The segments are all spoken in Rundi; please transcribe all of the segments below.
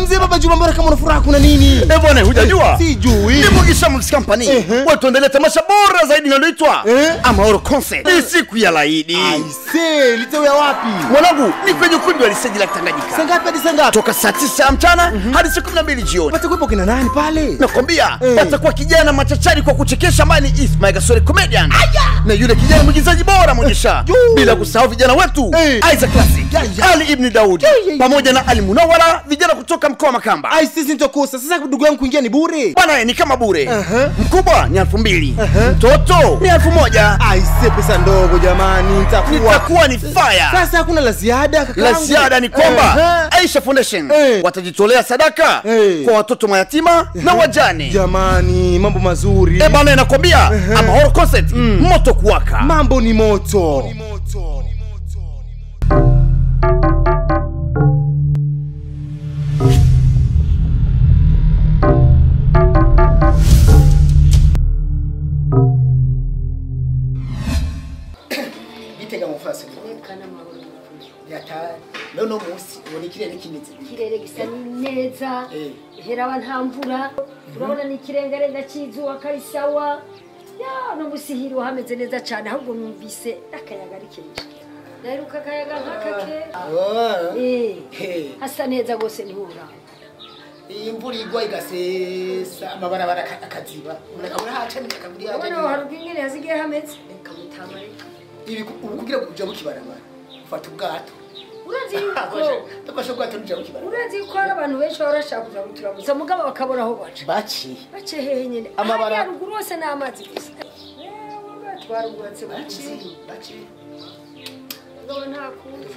Mzee Baba Juma, mbona kama una furaha kuna nini? Eh bwana, hujajua? Sijui. Ni Mugisha Music Company. Watuendelea tamasha bora zaidi linaloitwa Amahoro Concert. Ni siku ya Laidi. Aisee, litawea wapi? Mwanangu, ni kwenye ukumbi wa Liseji la Tanganyika. Saa ngapi hadi saa ngapi? Toka saa 9 mchana hadi saa 12 jioni. Patakuwepo kina nani pale? Nakwambia, patakuwa kijana machachari kwa kuchekesha ambaye ni Ismail Gasore comedian. Na yule kijana mwigizaji bora Mugisha. Bila kusahau vijana wetu Isaac Classic, Ali Ibn Daudi pamoja na Ali Munawara, vijana kutoka mkoa wa Makamba. Ai, sisi nitakosa. Sasa ndugu yangu kuingia ni bure. Bwana ni kama bure. Mkubwa ni 2000. Mtoto ni 1000. Ai, si pesa ndogo jamani, nitakuwa ni fire. Sasa hakuna la ziada kakaangu. La ziada ni kwamba Aisha Foundation watajitolea sadaka kwa watoto mayatima na wajane. Jamani, mambo mazuri. Eh bwana, nakwambia Amahoro Concert moto kuwaka. Mambo ni moto. No musi ubona ikirere kimeze. Ikirere gisa neza. Herawa nta mvura. Urabona ni ikirengarenga c'izuba kari sawa. Ya no musi hiriwe hameze neza cyane ahubwo numvise akayaga ari kenshi. Naheruka akayaga nk'aka kera. Hasa neza gose ntihura. Iyi mvura igwa igasesa amabarabara akaziba. Umuntu haca akaburi haca. Urabona haruguru ingene hasigaye hameze. Reka mutama reka. Ibi kugira ngo uja mukibarabara. Ufata ubwato. Urazi yuko tafashe ubwato n'uja mukibarabara. Urazi yuko hari abantu benshi barashaka kuja guturamuza mugabo bakabona aho baca. Baci. Bace hehe nyene. Amabara haruguru hose ni amazi gusa. Twarugwatse baci. Baci. Mugabo nta kundi.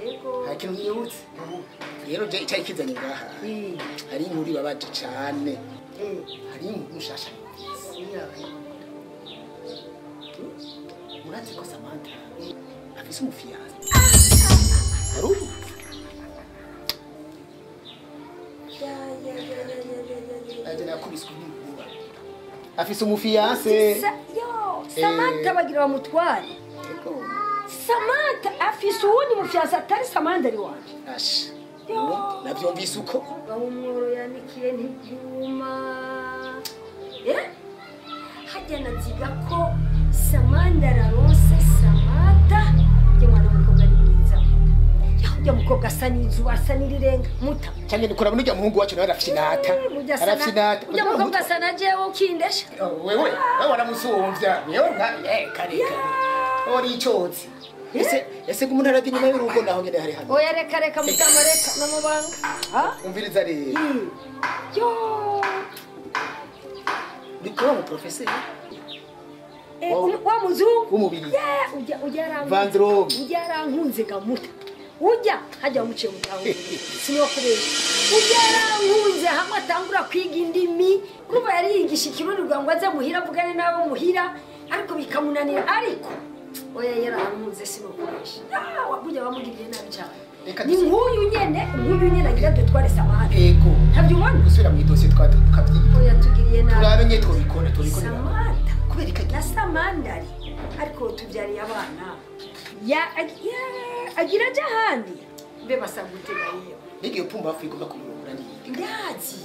Yego. Nta kintu yihutse. Rero je icari kizanye ngaha. Hari inkuru ibabaje cane. Hari inkuru nshasha. Urazi ko Samantha afise umufiyanse. Arubu. Aje nakubiswe n'inkuba. Afise umufiyanse. Yo, Samantha bagira bamutware. Samantha afise uwundi mufiyanse atari Samantha ari wanje. Asha. Navyumvise uko. Umworo yanikiye ntibyuma. Hajya naziga ko Samantha ararose Samantha mwana w'umukobwa ari mwiza. Ujya mukobwa asa n'izuba asa n'irirenga muta. Cyane nikora n'ujya muhungu wacu nawe arafinata. Arafinata. Ujya mukobwa asa na jewe ukindesha. Wewe wewe waramusumvya. Wewe nka kare kare. Ori icotsi. Ese umuntu arabye inyuma y'urugo naho nyene hari hano. Oya reka reka mutama reka namabanga. Ha? Umviriza rero. Yo. Bikora mu professeur. Wa muzungu w'umubiri. Ujya yarankunze gamuta. Ujya hajya umuciye mutaho. Sinokubesha. Ujya yarankunze hamwe atangura kwiga indimi. Urumva yari yigisha ikirundi ngo aze muhira avugane nabo muhira ariko bikamunanira ariko oya yarankunze sinokubesha. Ujya bamugiriye nabi cyane. Ni nk'uyu nyene agira dutware Samantha. Ego. Ntabyo ubona? Gusubira mu idosiye twakabyiga. Oya tugiriye nabi. Turabe nye tubikore Samantha. Na Samandari ariko tubyariye abana ya agira aja ahandi mbe basagutega yewe n'igihe pumba hafi igomba kumurongora niyindi ndazi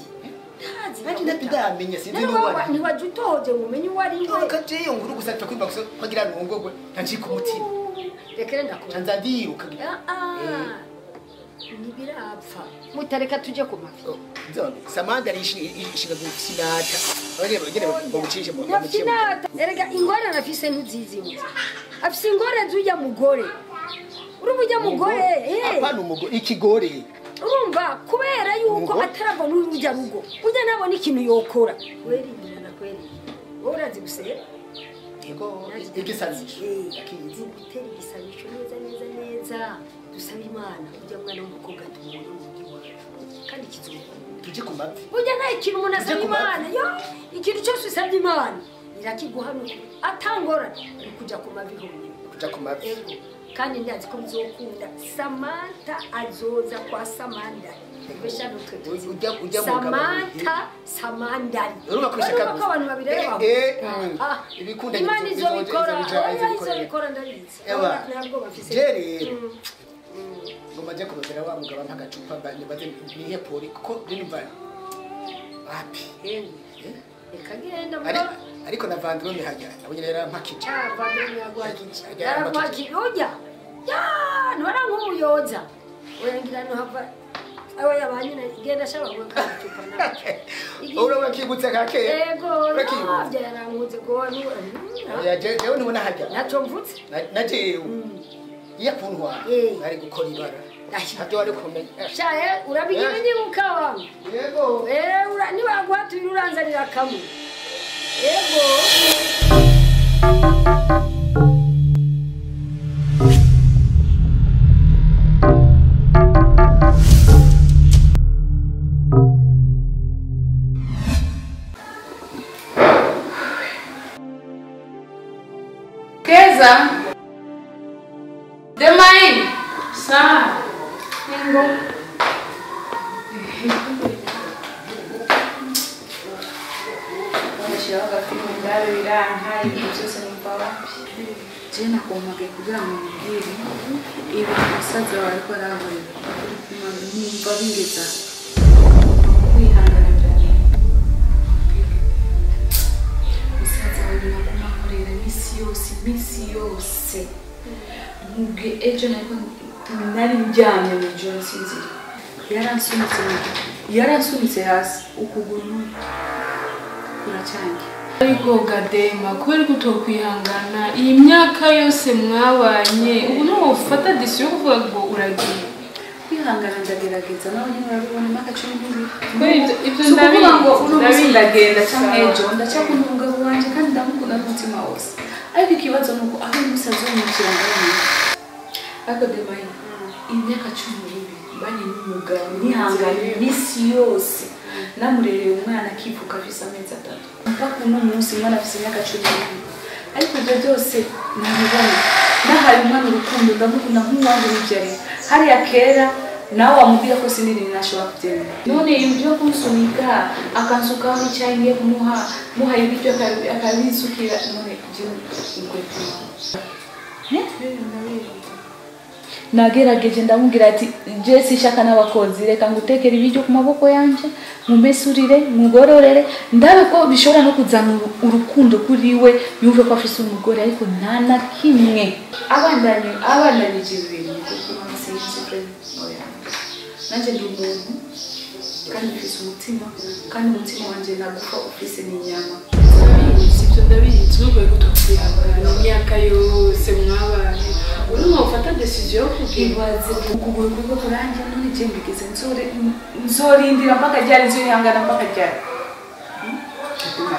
nanjye ndamenye sinzi n'uwo ari ntiwajya utohoje ngo umenye uwo ari we reka je iyo nkuru gusa kwimba gusa ko agira nongogwe ntancika umutima reka renda kuba nza ndiruka ntibirapfa mutareka tujye ku mavi. Samantha ishinga gufinata. Abagene bagucishe mu nafinata. Erega ingorane afise ntuzizi. Afise ingorane z'ujya mugore. Urumva ujya mugore apana umugore ikigore. Urumva kubera yuko atarava muri urujya rugo. Ujya nabona ikintu yokora. Werindira nakweri. Urazi gusera? Yego igisabisho. Akizi gutera igisabisho neza neza neza. Dusaba Imana ujya mwana w'umukobwa tumubone mu rugo iwacu. Kandi kizumukunda. Tuje ku mavi. Ujya nta ikintu umuntu asaba Imana. Yo ikintu cyose usabye Imana irakiguha atangora ni kuja ku mavi honyine. Kuja ku mavi. Yego. Kandi ndazi ko muzokunda. Samantha azoza kwa Samantha. Ujya Samantha Samandari. Urumva ko bishaka ko abantu babireba. Ibikunda Imana izobikora. Izobikora ndabizi. Ewa. Ntabwo bafise. Jerry. Ngoma je kubazira wa mugabo mpa gacupa baze nihe poli kuko ndumva wapi Ewe. Reka genda ariko na Vandrome hajya nabonye rero mpakije. Ah, Vandrome yaguhakije. Yaraguhakije ujya. Ya, ntwara nk'umuyoza. Oya ngira no hava. Aho yabanye na genda shaba gwe kacupa nacho. Ura urakibutse kake. Yego, urakibutse. Yarankunze go nu. Oya jewe ntubona hajya. Naco mvutse. Na jewe. Iya kuntwa. Ari gukora ibara. Ntabyo wari kumenya. Shaye urabigira inyibuka wangu. Yego. Eh, nibaguhatura uranzanira kamwe. Yego. Keza. Demain. Sa. Ingo. Je nakomaga kugira ngo mubwire ibi umusaza wawe ariko arankorera numva bingeza kwihangana birananiye. Musaza wawe nakumankorera iminsi yose mubwiye ejo nari ndyamye mu ijoro nsinzira yaransunitse hasi ukuguru kuracyange. Ariko Gadema kubera ko utokwihangana iyi myaka yose mwabanye ubu ntiwofata disiyo yo kuvuga ngo uragiye. Kwihangana ndagerageza nawe nyine urabibona imyaka 12 ibyo si ukuvuga ngo uno munsi ndabizi. Ndagenda cyangwa ejo ndacyakunda umugabo wanjye kandi ndamukunda n'umutima wose, ariko ikibazo ni uko aho umunsi azomukira ndabona. Ariko Demayi imyaka 12 mbanye n'umugabo nihanganye iminsi yose namurereye umwana akivuka afise amezi 3 mpaka uno munsi umwana afise imyaka 12, ariko ibyo byose nabibona nahaye umwana urukundo ndamukunda nk'uwanjye nibyariye hariya kera nawe wamubwira ko sinini nashobora kubyemera. None ibyo kunsunika akansukaho icyayi ngiye kumuha muhaye ibiryo akabinsukira none ibyo ukwiye. Nagerageje ndamubwira ati je sinshaka n'abakozi reka ngutekere ibiryo ku maboko yanje mumesurire mugororere ndabe ko bishobora no kuzana urukundo kuri we yumve ko afise umugore, ariko nta na kimwe abandanyije ibintu kuko sinzi oya nanje ndi umuntu kandi mfise umutima kandi umutima wanje nagufa ufise n'inyama. Ibyo ndabizi n'ubwo kutokwihangana imyaka yose mwabanye uri mwofata decision yo kugira ibaze ukuguru kuriko kurangira none je mbigeze nzorindira mpaka ryari nzoyihangana mpaka ryari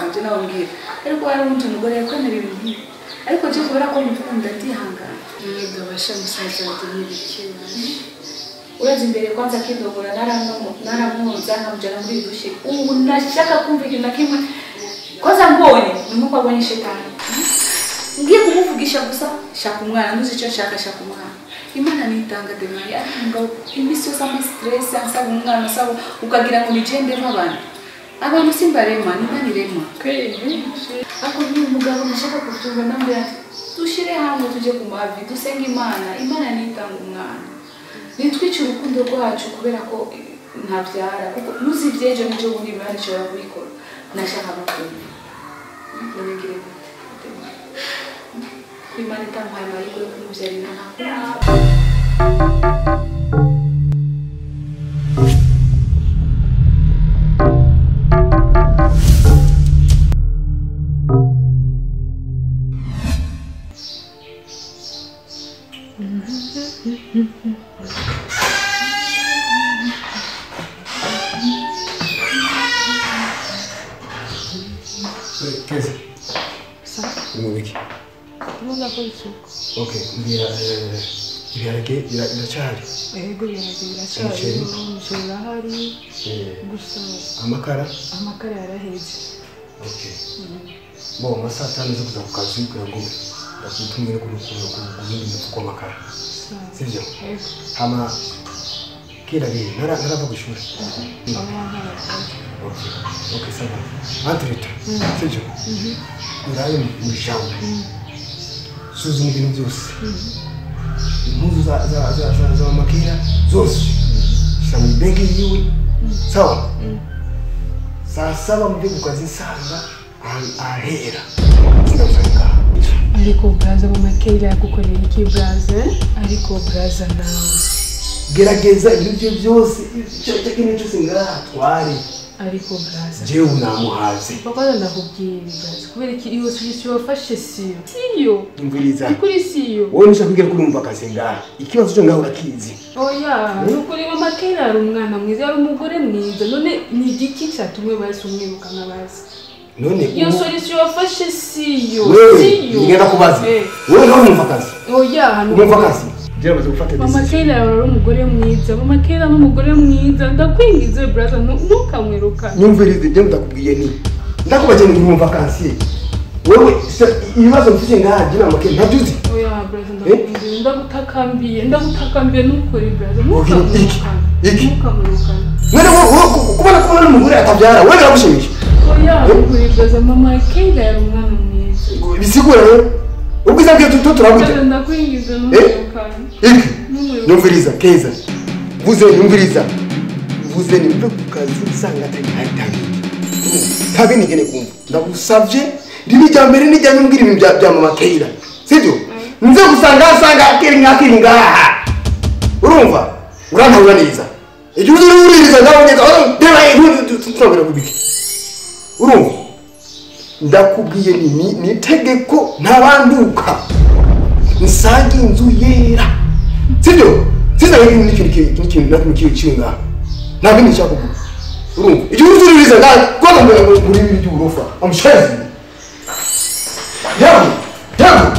nje nawe mbwira ariko hari uwundi mugore yakwemera ibintu nk'ibi ariko je kubera ko mukunda ndihangana. Yego basha musaza wanjye ntibikira urazi imbere kwanza akindogora naramwoza nkamujana muri dushe ubu nashaka kumva ikintu na kimwe kwanza mbonye ni nkuko abonye shetani ngiye kumuvugisha gusa shaka umwana ntuzi icyo nshaka shaka umwana. Imana nitanga Demayi ariko umugabo iminsi yose ama stress ansaba umwana asaba ukagira ngo nigendemo abantu simbarema ni Imana irema. Ariko n'uyu mugabo nashaka kubyumva nambwira ati dushire hamwe tujye ku mavi dusenge Imana, Imana nitanga umwana nitwice urukundo rwacu kubera ko ntabyara kuko nuzi ibyejo n'ejo bundi Imana ishobora kubikora. Nashaka no kumva none ngire gute Imana itampaye amahirwe yo kumubyarira ntabwo. Keza. Uri mu biki? Okay, mbwira ibiharage biracyahari. Yego ibiharage biracyahari, umuceri urahari, gusa amakara amakara yaraheze. Okay. Bo amasaha 5 zo kuza ku kazi kugira ngo ndakutumire ku wundi mufuko w'amakara. Sivyo? Hama kera rero narava ku ishuri. Okay, okay, sawa. Antrita, sivyo? Uraye mu ijambo. Suzuma ibintu byose. Impuzu za makira zose. Sasa benki yiwe. Sawa? Saa 7 mve ku kazi nsanga ahera. Ndagusanga. Ariko braza mama Keila yagukorera iki braza? Ariko braza nawe. Gerageza ibyo byose icyo kintu cyose ngatware. Ariko braza. Jewe namuhaze. Papa ndakubwiye braza kubera iki iyo solution wafashe siyo. Siyo. Umviriza. Kuri siyo. Wowe nishaka kugera kuri umva kazi ngaha. Ikibazo cyo ngaho urakizi. Oya, nukuri mama Keila ari umwana mwiza, ari umugore mwiza. None ni igiki cyatumwe basi umwirukana basi. None iyo solution wafashe siyo. Siyo. Ngenda kubaza. Wowe nawe umva kazi. Oya, umva kazi. Gerageza gufata decision. Mama Keila ari umugore mwiza. Mama Keila ni umugore mwiza. Ndakwingize brother ntukamwirukane. Nyumvirize je ndakubwiye ni. Ndakubaje ni umva kazi. Wewe ibibazo mfite ngaha je mama Keila ntabyuzi. Oya brother ndakwingize ndagutakambiye ndagutakambiye nukuri brother ntukamwirukane. Ntukamwirukane. Mwene kubona kubona umugore atabyara wewe biragushimisha. Oya nukuri brother mama Keila ari umwana mwiza. Bisigura rero. Ubwiza bwe turabuja. Ndakwingize ntukamwirukane. Iki nyumviriza Keza. Vuze nyumviriza. Vuze ni mve ku kazi nsanga atari. Tabi nigene kumva. Ndagusavye ribi rya mbere nijya nyumbwira ibintu bya mama Keila. Sibyo? Nze gusanga nsanga akiri ngakiri ngaha. Urumva? Urantahura neza. Ejo uruririza ndabonye deba tutobera kubiki. Urumva? Ndakubwiye ni itegeko ntabanduka. Nsange inzu yera. Sibyo? Siza n'ikintu nakimwe kinga. Ntabwo nishaka kuvuga. Urumva? Icyo uruririza ndakwanga muri ibi by'uburofa. Amushazi. Yago. Yago.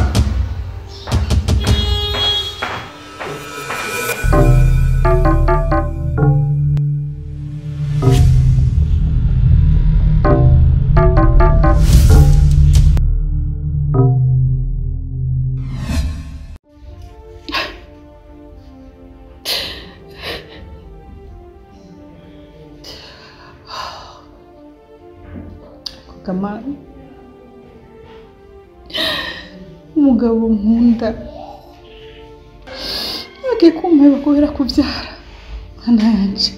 Kamani umugabo nkunda agiye kumpeba kubera kubyara mwana yanje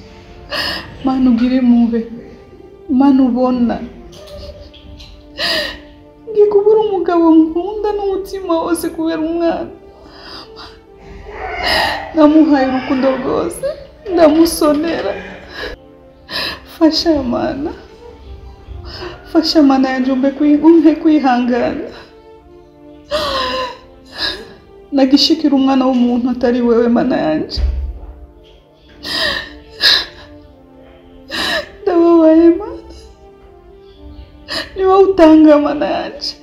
mana ugire mube mana ubona ngiye kubura umugabo nkunda n'umutima wose kubera umwana namuhaye urukundo rwose ndamusonera fasha mana fasha mana yanje umpe kwihangana nagishikira umwana w'umuntu atari wewe mana yanje ndababaye mana niba utanga mana yanje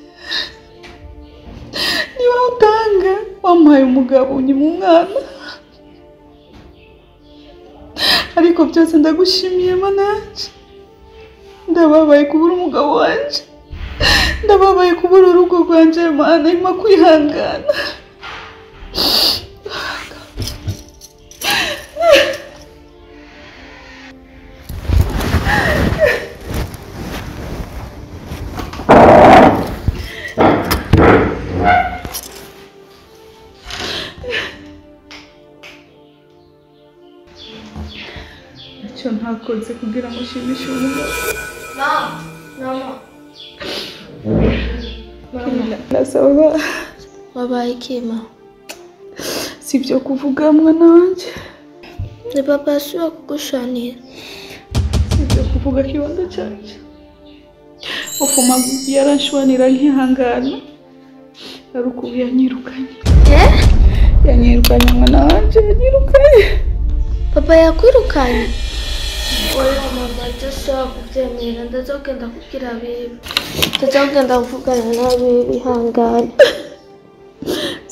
niba utanga wampaye umugabo unyima umwana ariko byose ndagushimiye mana yanje ndababaye kubura umugabo wanje ndababaye kubura urugo rwanje mana ima kwihangana icyo ntakoze kugira ngo ushimishe umugabo. Mama. Nasaba. Wabaye iki ma? Si ibyo kuvuga mwana wanjye. Ni papa asubira kugushanira. Si ibyo kuvuga kibondo cyanjye. Ufuma yaranshwanira nkihangana. Ariko ubu yanyirukanye. Yanyirukanye mwana wanjye, yanyirukanye. Papa yakwirukanye? Oya mama, ndashobora kubyemera, ndazogenda kubwira bibi. Ndazogenda kuvugana na bibi, ihangane.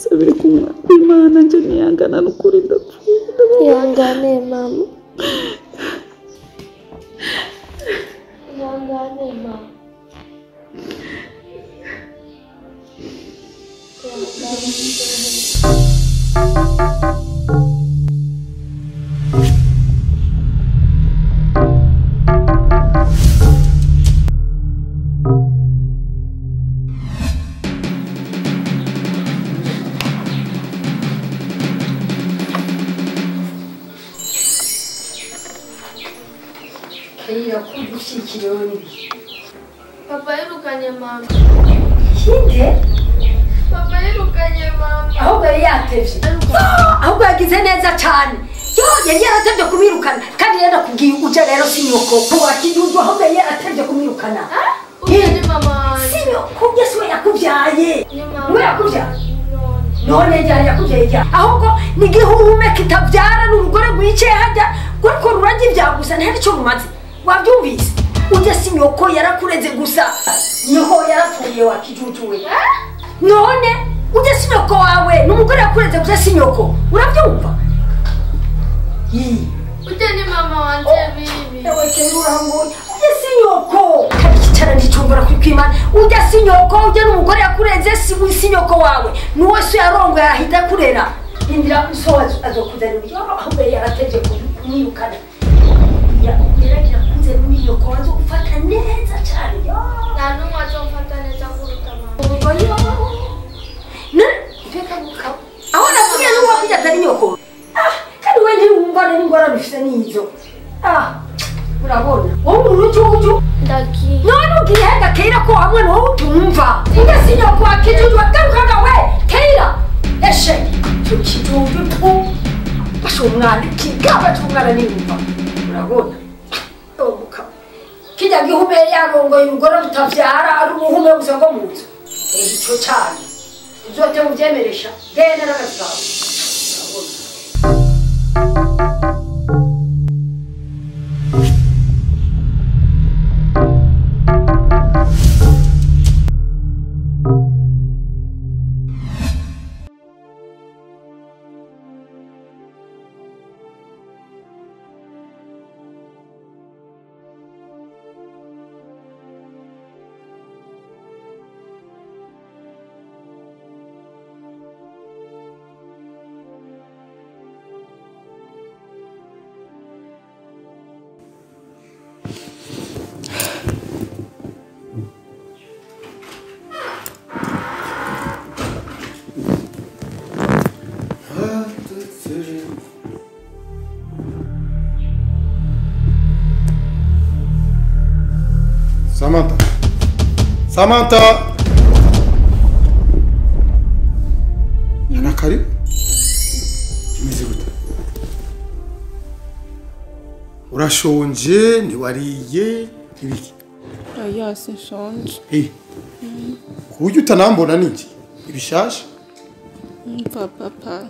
Sabire kw'Imana nje nihangana n'ukuri ndapfuye. Ihangane mama. Ihangane mama. Keira kudushyikiriwe n'ibihe. Papa yirukanye mama. Kinde? Papa yirukanye mama. Ahubwo yari yatevye. Ahubwo yagize neza cyane. Yo yari yaratevye kumwirukana kandi yari nakubwiye uje rero si nyoko. Wakijuju ahubwo yari yaratevye kumwirukana. Uje ni mama wanje. Si nyoko Yesu we yakubyaye. Ni mama. We yakubyaye. None ryari yakubyaye ryari. Ahubwo ni gihume kitabyara n'urugore rwicaye hajya ruriko rurarya ibyaha gusa nta nicyo rumaze. Wabyumvise? Ujya si nyoko yarakureze gusa. Nyoko yarapfuye wakijuju we. None ujya si nyoko wawe n'umugore yakureze gusa si nyoko. Urabyumva? Ujya ni mama wanje bibi. Ewe Keira urangoye. Ujya si nyoko. Kabicara ndicumbura kwimana. Ujya si nyoko ujya n'umugore yakureze si nyoko wawe. Nuwe so yarongoye ahita kurera. Indira so azokuzanira uburyo ahubwo yarateje kumwirukana. Yaragira kunze nyoko azofata neza cyane. Nta n'umwe azomfata neza kuruta mama. Aho nakubwiye n'uwo kujya atari nyoko. Kandi we ntiwumva n'ingorane ufite n'izo. Urabona wowe urujuju. Ndagiye. None ugiye hega Keira ko hamwe wowe utumva. Ujya si nyoko wakijuju wagarukaga we Keira. Eshe tukijuju tu. Basho umwana kigaba cy'umwana niyumva. Urabona? Obuka. Kijya gihume yarongoye urugore rutavyara ari umuhume gusa ngo muzo. Ico cyane. Uzote muvyemeresha. Genda n'akazi kawe. Urabona? Samantha. Samantha. Yana karibu. Imeze gute? Urashonje, ntiwariye, ibiki? Oya sinshonje. Ku buryo utanambona niki? Ibishasha? Mpa papa.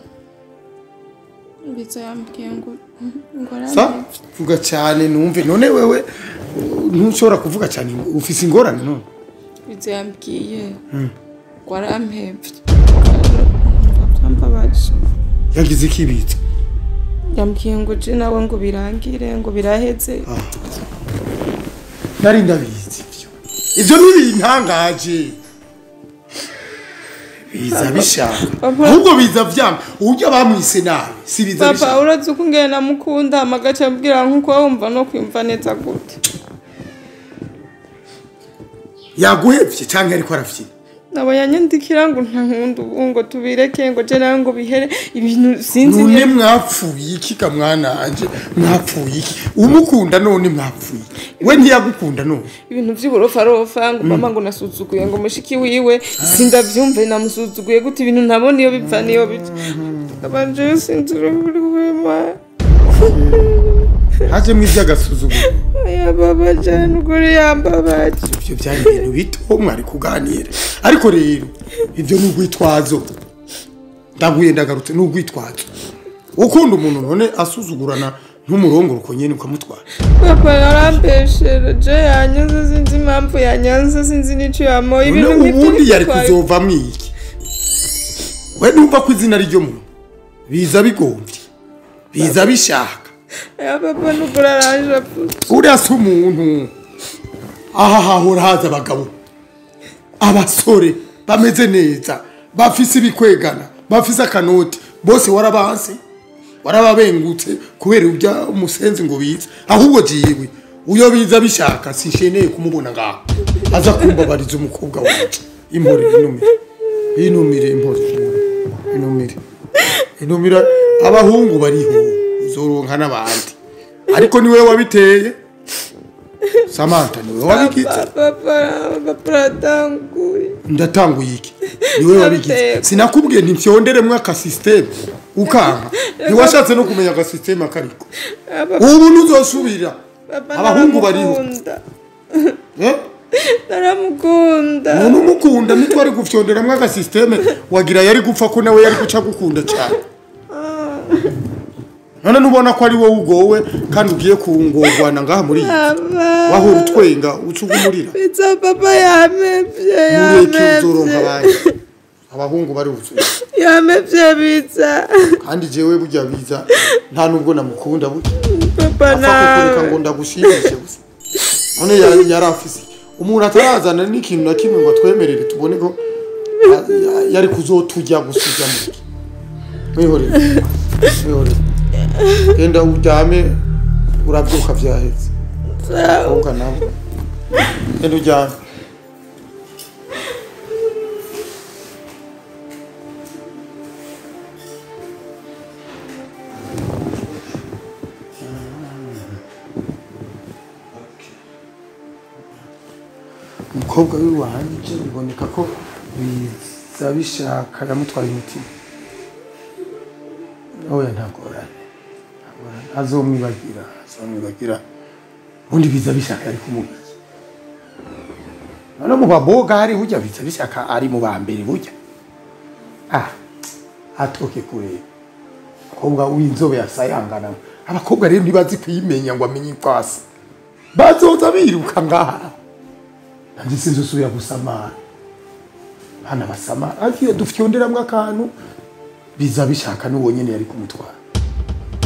Biza yambwiye ngo Sa? Vuga cyane numve none wewe ntushobora kuvuga cyane ufise ingorane none. Biza yambwiye ngo arampevye. Byambabaje. Yagize ikibitsa. Yambwiye ngo je nawe ngo birangire ngo biraheze. Nari ndabizi ivyo. Ivyo ntibintangaje. Biza bishaka. Ahubwo biza vyama. Uburyo bamwise nabi. Si biza bishaka. Papa urazi uko ngena namukunda amagaca ambwira nkuko wumva no kwimva neza gute. Yaguhevye canke ariko arafyina. Nabo yanyandikira ngo ntankunda ubu ngo tubireke ngo je nawe ngo bihere ibintu sinzi. None mwapfuye iki ka mwana anje mwapfuye iki umukunda none mwapfuye we ntiyagukunda none ibintu by'uburofa rofa ngo mama ngo nasuzuguye ngo mushiki wiwe sindavyumve namusuzuguye gute ibintu ntabona iyo bipfa niyo bica abanje sinzi urwema haje mw'ivyagasuzuguro. Aya baba jana ukuri yambabaje. Ivyo byari ibintu bito mwari kuganira ariko rero ivyo ni urwitwazo. Ndaguye ndagarutse ni urwitwazo. Ukunda umuntu none asuzugurana ntumurongora nyene ukamutwara. Papa yarambeshere je yanyanze sinzi impamvu yanyanze sinzi n'ico yamoye ibintu nk'ibyo. Ubundi yari kuzovamwo iki? We numva ko izina ryo muntu biza bigomvye biza bishaka. Ya papa nukuri aranje apfutse. Uriya si umuntu. Aha hahora haza abagabo abasore bameze neza bafise ibikwegana bafise akanoti bose warabanse warababengutse kubera ujya umusenzi ngo bize. Ahubwo jiwe uyo biza bishaka sinsheneye kumubona ngaho aza kumbabariza umukobwa wacu. Impore inumire inumire impore inumire inumire abahungu bariho uzoronka n'abandi ariko niwe wabiteye. Samantha niwe wabigize. Papa papa ndatanguye iki? Niwe wabigize. Sinakubwiye nti mfyonderemwe aka system ukanka. Ntiwashatse no kumenya aka system akariko. Ubu ntuzosubira. Abahungu bariho. Eh? Naramukunda. None umukunda nitwari gufyonderamwe aka system wagira yari gupfa ko nawe yari guca gukunda cyane. None nubona ko ari wowe ugowe kandi ugiye kungogwana ngaha muri wahora utwenga ucugumurira. Biza papa yamevye yamevye. Abahungu bari uzuye. Yamevye biza. Kandi jewe burya biza nta nubwo namukunda burya. Papa na ngo ndagushimishe gusa. None yarafise umuntu atarazana n'ikintu na kimwe ngo atwemerere tubone ko yari kuzotujya gusujya mu. Mwihorere. Mwihorere. Genda uryame urabyuka vyahetse. Sawa nabo. Genda uryame. Umukobwa w'iwanje biboneka ko biza bishaka yamutwaye umutima. Oya ntagorane. Azomwibagira, azomwibagira. Undi biza bishaka ari kumugira. None mu baboga hari burya biza bishaka ari mu bambere burya. Ah, atoke kure. Abakobwa w'inzobe yasayangana. Abakobwa rero ntibazi kwimenya ngo amenye kwasi. Bazoza biruka ngaha. Nanje sinzosubira gusamara. Hana basamara. Agiye dufyonderamwe akantu biza bishaka n'uwo nyene yari kumutwara.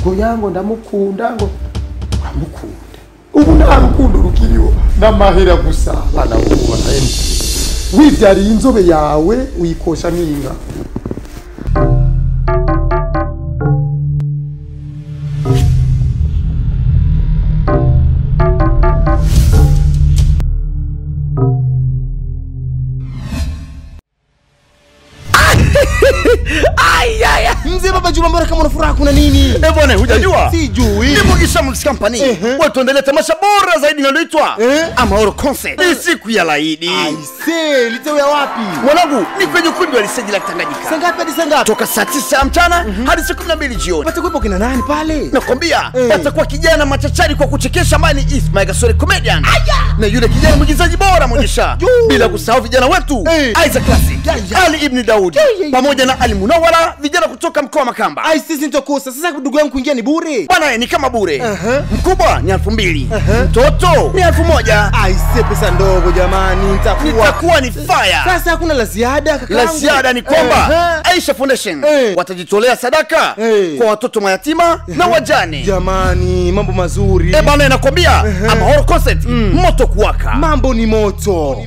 Ngo yango ndamukunda ngo uramukunda. Ubu nta rukundo rukiriho n'amahera gusa abana buba wivyariye inzobe yawe uyikosha n'inka. Mzee Baba Juma, mbona kama una furaha kuna nini? Eh bwana, hujajua? Sijui. Ni Mugisha Music Company. Watu tamasha bora zaidi linaloitwa Amahoro Concert. Ni siku ya laidi. I see, litawea wapi? Mwanangu, ni kwenye ukumbi wa Liseji la Tanganyika. Saa ngapi hadi saa ngapi? Toka saa 9 mchana hadi saa 12 jioni. Patakuwepo kina nani pale? Nakwambia, patakuwa kijana machachari kwa kuchekesha ambaye ni Ismail Gasore comedian. Na yule kijana mwigizaji bora Mugisha. Bila kusahau vijana wetu Isaac Classic, Ali Ibn Daudi pamoja na Ali Munawara, vijana kutoka mkoa wa Makamba. Ai sisi nitakosa. Sasa ndugu yangu kuingia ni bure. Bwana ni kama bure. Mkubwa ni 2000. Mtoto ni 1000. Ai si pesa ndogo jamani, nitakuwa ni fire. Sasa hakuna la ziada kakaangu. La ziada ni kwamba Aisha Foundation watajitolea sadaka kwa watoto mayatima na wajane. Jamani, mambo mazuri. Eh bwana, nakwambia Amahoro Concert moto kuwaka. Mambo ni moto.